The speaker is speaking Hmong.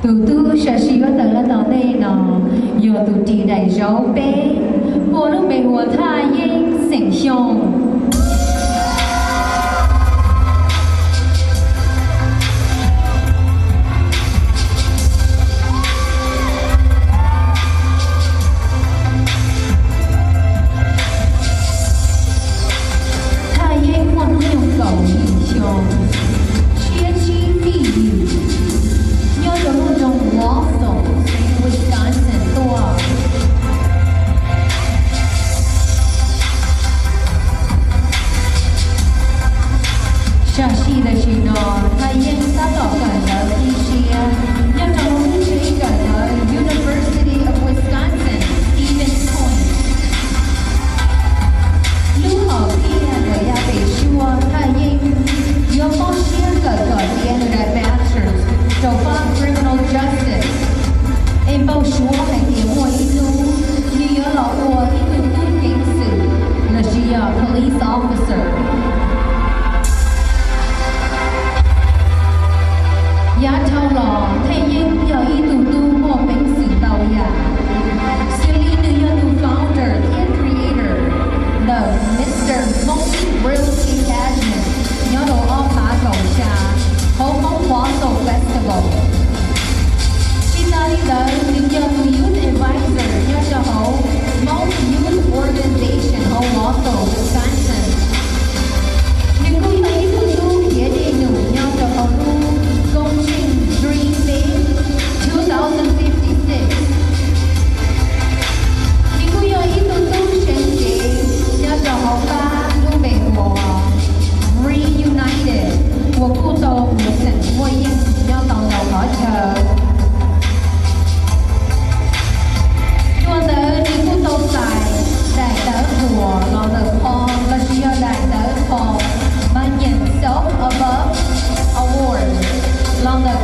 Tus tub sam sim yuav tawm los tom ntej no yog tus ris daim zauv peb, muaj lub npe hu ua Thaj Yeeb xeem Xyooj. Thaj Yeeb muaj hnub nyoog kaum yim xyoo, tshiab tsib fij yim, nyob rau lub nroog Wausau, xeev Wisconsin tuaj. Sam sim tam sim no Thaj Yeeb tab tom kawm ntawv qib siab nyob rau lub tsev kawm ntawv University of Wisconsin, Stevens Point. Lub hom phiaj ntawm yav pem suab Thaj Yeeb yuav mob siab kawm kom tiav nws daim Masters rau fab Criminal Justice, es npau suav hais tias muaj ib hnub nws yuav los ua ib tug tub ceev xwm lossis yog police officer. Yav dhau los Thaj Yeeb yog ib tug tub muaj peev xwm ntau yam, xws li nws yog tus founder thiab creator ntawm Mister Hmong Realty Pageant nyob rau ob phav kaum xya hauv Hmong Wausau Festival. Tsis tas li ntawd, nws yog tus Youth Advisor nyob rau hauv Hmong Youth Organization hauv Wausau, Wisconsin. Nws kuj yog ib tug tub khiav dej num nyob rau hauv lub koob tsheej Dream Big two thousand fifty-six. Nws kuj yog ib tug tub seev cev nyob rau hauv pab lub npe hu ua Reunited uas kuj tau mus xeem muaj yeej nyob tau ntau qhov chaw. Dua ntawd nws kuj tau txais daim tawv huam los ntawm qhov lossis yog daim tawv qhov Manyem Self Above Award los ntawm